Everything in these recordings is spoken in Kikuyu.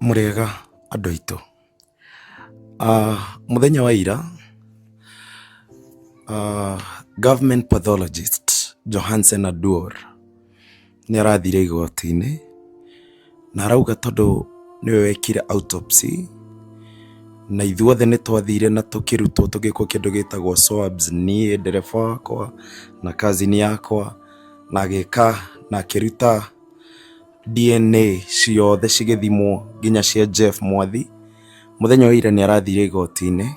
Mũrĩega andũ aitũ? Mũthenya wa ira, government pathologist Johansen Aduor nĩ arathire igoti-inĩ na arauga tondũ nĩwe wekire autopsy na ithuothe nĩ twathire na tũkĩrutwo tũgĩkwo kĩndũ gĩtagwo swabs, niĩ, ndereba wakwa na cousin yakwa na agĩka na akĩruta DNA ciothe cigĩthimwo nginya cia Jeff Mwathi, mũthenya wa ira nĩ arathire igoti-inĩ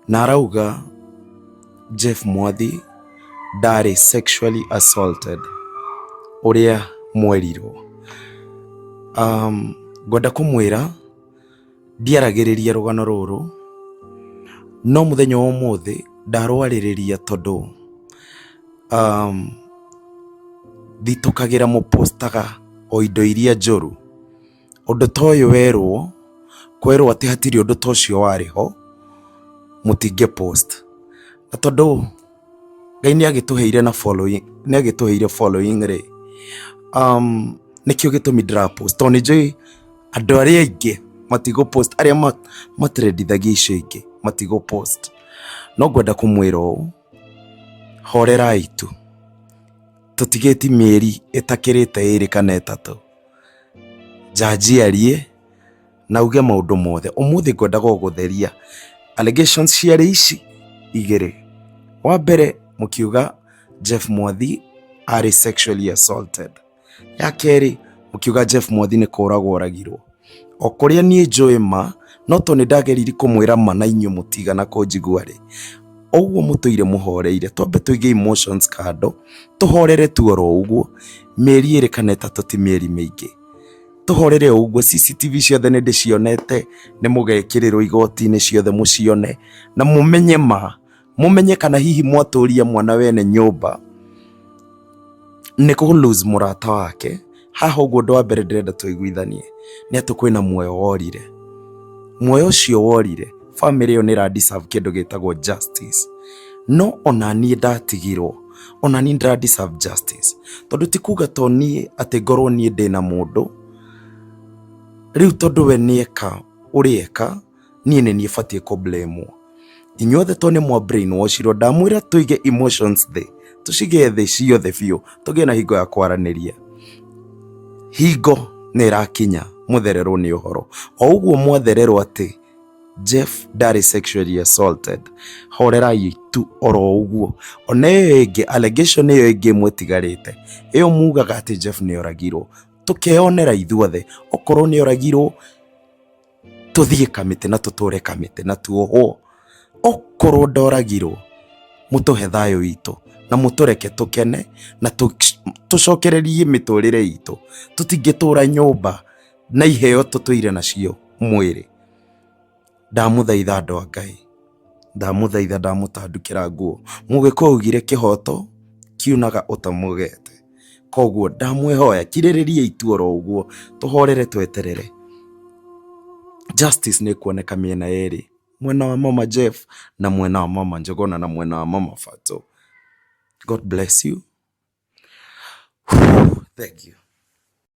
na arauga Jeff Mwathi ndarĩ sexually assaulted ũrĩa mwerirwo. Ngwenda kũmwĩra ndiaragĩrĩria rũgano rũrũ, no mũthenya wa ũmũthĩ ndarwarĩrĩria tondũ thitũkagĩra mũpostaga o indo iria njũru. Ũndũ ta ũyũ werwo, kwerwo atĩ hatirĩ ũndũ ta ũcio warĩ ho, mũtingĩ post. Na tondũ Ngai nĩ agĩtũheire na following, nĩ agĩtũheire following rĩ, nĩkĩo gĩtũmi ndĩra post tondũ nĩ njũĩ andũ arĩa aingĩ matigũ post, arĩa matrendithagia icio ingĩ matigũ post. No ngwenda kũmwĩra ũũ, horerai tu, tũtigĩti mĩeri ĩtakĩrĩte ĩrĩ kana ĩtatũ, judge arie na auge maũndũ mothe. Ũmũthĩ ngwendaga o gũtheria allegations ciarĩ ici igĩrĩ. Wa mbere mũkiuga Jeff Mwathi arĩ sexually assaulted. Ya kerĩ mũkiuga Jeff Mwathi nĩ kũragwo oragirwo. O kũrĩa niĩ njũĩ ma, no tondũ nĩ ndageririe kũmwĩra ma na inyuĩ mũtigana kũnjigua rĩ, ũguo mũtũire mũhoreire, twambe tũige emotions kando, tũhorere tu oro ũguo, mĩeri ĩrĩ kana ĩtatũ ti mĩeri mĩingĩ. Tũhorere o ũguo, CCTV ciothe nĩ ndĩcionete, nĩ mũgekĩrĩrwo igoti-inĩ ciothe mũcione, na mũmenye ma. Mũmenye kana hihi mwatũria mwana wene nyũmba nĩ kũ lose mũrata wake. Haha ũguo ũndũ wa mbere ndĩrenda tũiguithanie nĩ atĩ kwĩna muoyo worire. Muoyo ũcio worire, bamĩrĩ ĩyo nĩ ĩra deserve kĩndũ gĩtagwo justice. No ona niĩ ndatigirwo, ona niĩ ndĩra deserve justice. Tondũ ti kuga to niĩ atĩ ngorwo niĩ ndĩna mũndũ, rĩu tondũ we nĩeka ũrĩa eka, niĩ nĩ niĩ batiĩ kũ blame wo. Inyuothe to nĩ mwa brain washirwo, ndamwĩra tũige emotions thĩ, tũcige thĩ ciothe biũ, tũgĩe na hingo ya kwaranĩria. Hingo nĩ ĩrakinya mũthererwo nĩ ũhoro. O ũguo mwathererwo atĩ Jeff ndarĩ sexually assaulted, horerai tu oro ũguo. Ona ĩyo ĩngĩ, allegation ĩyo ĩngĩ ĩmwe ĩtigarĩte, ĩyo mugaga atĩ Jeff nĩ oragirwo, tũkeyonera ithuothe, okorwo nĩ oragirwo, Tũthiĩ kamĩtĩ na tũtũre kamĩtĩ na tuohwo. Okorwo ndoragirwo, mũtũhe thayũ witũ na mũtũreke tũkene na tũcokererie mĩtũrĩre itũ. Tũtingĩtũra nyũmba na iheo tũtũire nacio mwĩrĩ. Ndamũthaitha andũ a Ngai, ndamũthaitha ndamũtandukĩra nguo. Mũgĩkũyũ augire kĩhoto kiunaga ũtamũgete. Koguo ndamwĩhoya kirĩrĩriai tu oro ũguo, tũhorere tweterere. Justice nĩ ĩkuoneka mĩena yerĩ, mwena wa mama Jeff na mwena wa mama Njũgũna na mwena wa mama Fatũ. God bless you. Thank you.